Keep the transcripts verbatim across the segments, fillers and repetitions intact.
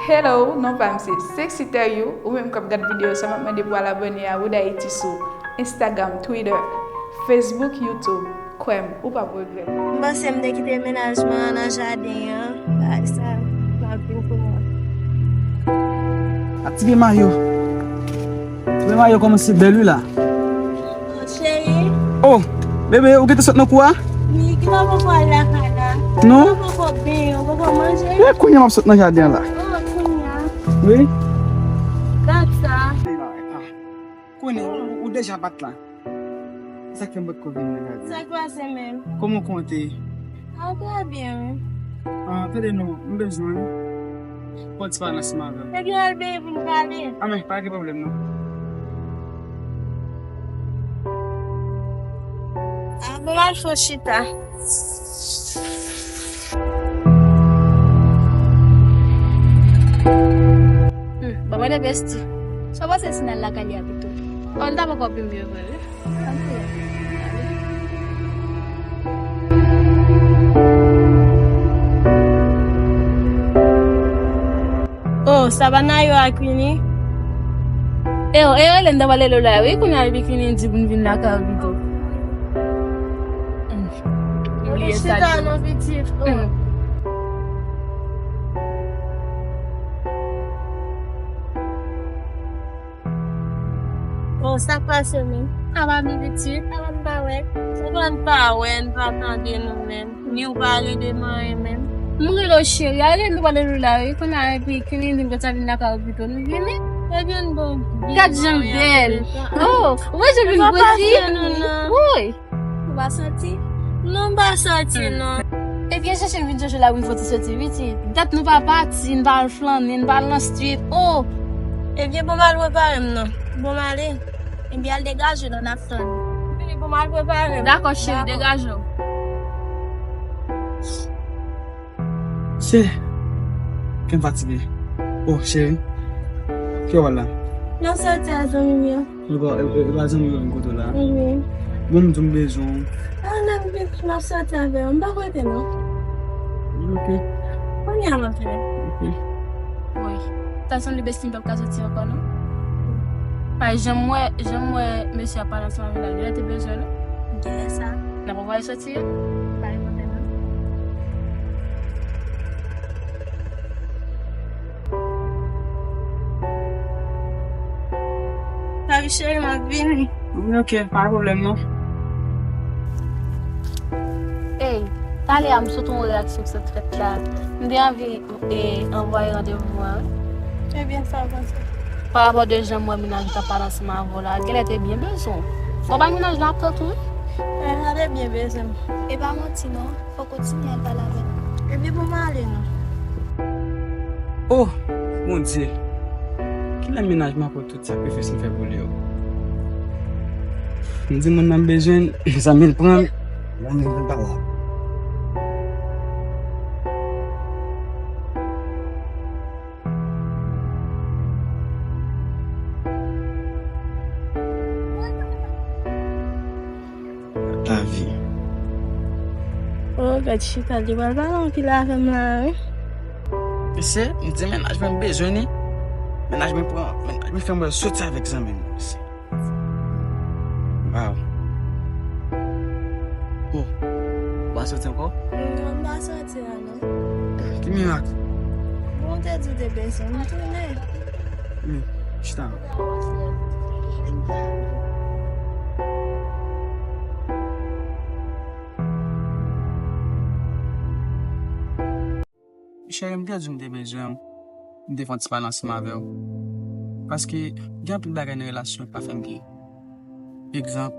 Hello, non pa m se Sexy Tell You, ou menm k ap gad videyo sa m ap mande pou al abòne a Wood Haiti sou Instagram, Twitter, Facebook, YouTube. Kwè m, ou p ap regrèt. M panse m te kite mennaj mwen an nan jaden an. Bagay sa, m ap vin pou mwen. A ti pye mayo. Ti pye mayo kòmanse bèl wi la. Oh, cheri. Oh, bebe, ou gentan sot nan kou a? Wi, gentan poko al lakay la. Non? Ou poko benyen, ou poko manje? E kounye a m ap sot nan jaden an la. Oh, kounye a. Wi. Gad sa. Kounye a, ou, ou deja bat la. Sa k fè m potko vin nan jaden an? Sa k pase menm? Kòman w konte? Ah, trè byen, wi. Ah, tande non, m bezwen fè yon ti pale ansanm avè w. Ebyen, al benyen pou n pale. Ah, men, pa gen pwoblèm, non. Ah, bon, m al fè yon chita. Hmm, bon, mwen de besti. Sa w panse si n al lakay li a pito? Oh, li ta poko pi mye vre, wi. Oh, sa pa Nayo ak Winnie? E yo, e yo, Ellen ta pale Lola, wi, kounye a epi Winnie di pou n vin lakay ou pito. Hmm. Li chita non pitit. Oh. Hmm. Bon, sa k pase menm? Sa va byen pitit? Sa va n pa wè? Se pa n pa wè, n pa tande nou menm. Ni w pa rele m anyen menm. M rele w cheri, ale nou pale nou la wi. Kounye a epi Kilindin konsa vin lakay ou pito nou vini. Ebyen n bon. Gad jan bèl. Oh, ou wè jan vin bweti? Woy. Ou pa santi? Non, m pa santi non. Ebyen chèche m vin chèche la pou n fè ti soti wi ti. Dat nou pa pati, n pa al flannen, n pa al nan street. Oh. Ebyen bon m al prepare m non. Bon m ale. Ebyen al degaje w non n ap tann. Vini bon m al prepare m. Dakò cheri, degaje w. Cheri, kè m fatige. Oh cheri, ki w al la? Nan soti a zanmi m yo. E pa, e, e pa zanmi yo vin kote w la? Wi. Bon, m di w m bezwen w. A, lè m vin, m ap soti avè w. M pa kwè te non. Ok. Kounye a m ap vini. Ok. Wi. Ta sanble besti m p ap ka soti ankò non. Pa janm wè, janm wè mesye ap pale ansanm avè l la. Li te bezwen nou. Genlè sa. N ap anvoye soti yo. Pa gen pwoblèm non. Papi cheri, m ap vini. Wi, ok, pa gen pwoblèm non. Ey, talè a m sot yon reyaksyon ki sot fèt la. M te anvi e, anvoye randevou an wi. Ebyen, sa w panse? Pa rapò de jan m wè mennaj ou t ap pale ansanm avè w la, genlè te byen bezwen w. Bon, bay mennaj la ap tann tou wi. Genlè te byen bezwen m. E pa manti non. Fò w kontinye al pale avè l. Ebyen bon m ale non. Oh! Bondye! Kilè mennaj mwen ap wè tout sakrifis m fè pou li yo? M di moun nan m bezwen l, zanmi l pran l. Zanmi l pa la. Lavi. Oh, gad chita, li pral pale anpil avè m la, wi. Mesye, m di mennaj mwen m bezwen li. Mennaj mwen pran, mennaj mwen fè m wè l soti avèk zanmi l, mesye. Waw. Oh, ou pa soti ankò? Non, m pa soti la, non. Ki mirak? Bon, w te di w te bezwen m, m tounen. Wi, chita. Cheri, m te di w m te bezwen w. M te fè yon ti pale ansanm avè w. Paske gen anpil bagay nan relasyon ki pa fè m byen. Egzanp,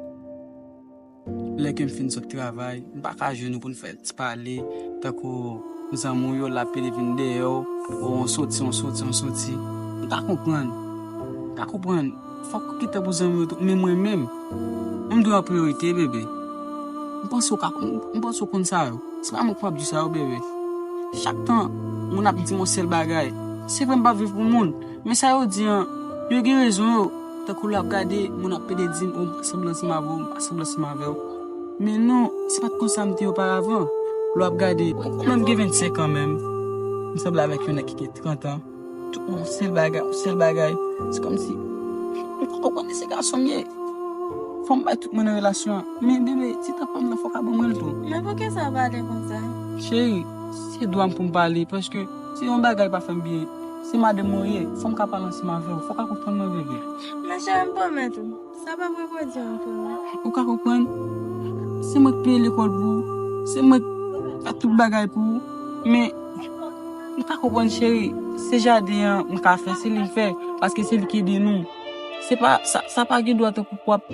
lè ke m fin sot travay, m pa ka jwenn ou pou n fè ti pale, tankou zanmi w yo l ap pede vin dèyè w, o, on soti, on soti, on soti. M ka konprann. M ka konprann. Fòk ou kite pou zanmi yo tou, men mwen menm, m dwe an priyorite, bebe. M panse w ka, m, m panse w konn sa yo. Se pa mwen k ap di sa yo, bebe. Chak tan, moun ap di m yon sèl bagay. Se vre m p ap viv pou moun, men sa yo di an, yo gen rezon yo. Tankou lè w ap gade, moun ap pede di m, o, m pa sanble ansanm avè w, m pa sanble ansanm avè w. Men non, se pa t konsa m te ye oparavan. Lè w ap gade, mwen menm gen vennsenk an menm. M sanble avèk yon nèg ki gen trant an. tout moun, sèl bagay, sèl bagay. Se kòmsi, ou konprann, se gason m ye. Fò m bay tout moun nan relasyon an. Men bebe, ti tan pa m nan, fò w ka ban mwen l tou. Men poukisa w pale konsa? Cheri, se dwa m pou m pale, paske si yon bagay pa fè m byen, se madanm mwen w ye, fò m ka pale ansanm avè w, fò w ka konprann mwen, bebe. Men cheri, m pwomèt ou, sa p ap repwodui ankò non. Ou ka konprann? Se mwen k peye lekòl pou ou, se mwen k fè tout bagay pou ou, men ou ka konprann, cheri, se jaden an m ka fè, se li m fè, paske se li ki ede nou. Se pa, sa, sa pa gen dwa tankou pou w ap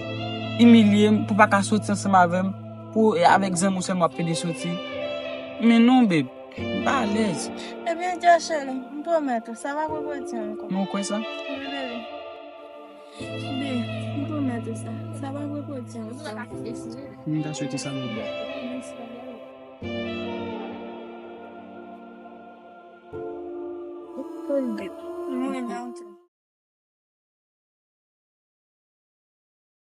imilye m, pou w pa ka soti ansanm avè m, pou avèk zanmi w sèlman w ap pede soti. Men non, babe, m pa alèz. Ebyen, Josh, cheri, m pwomèt ou, sa p ap repwodui ankò. Men w kwè sa? Wi, bebe. Bebe, m pwomèt ou sa. Sa p ap repwodui ankò. M ta swete sa, bebe. Mèsi, bebe. Mwen renmen w tou.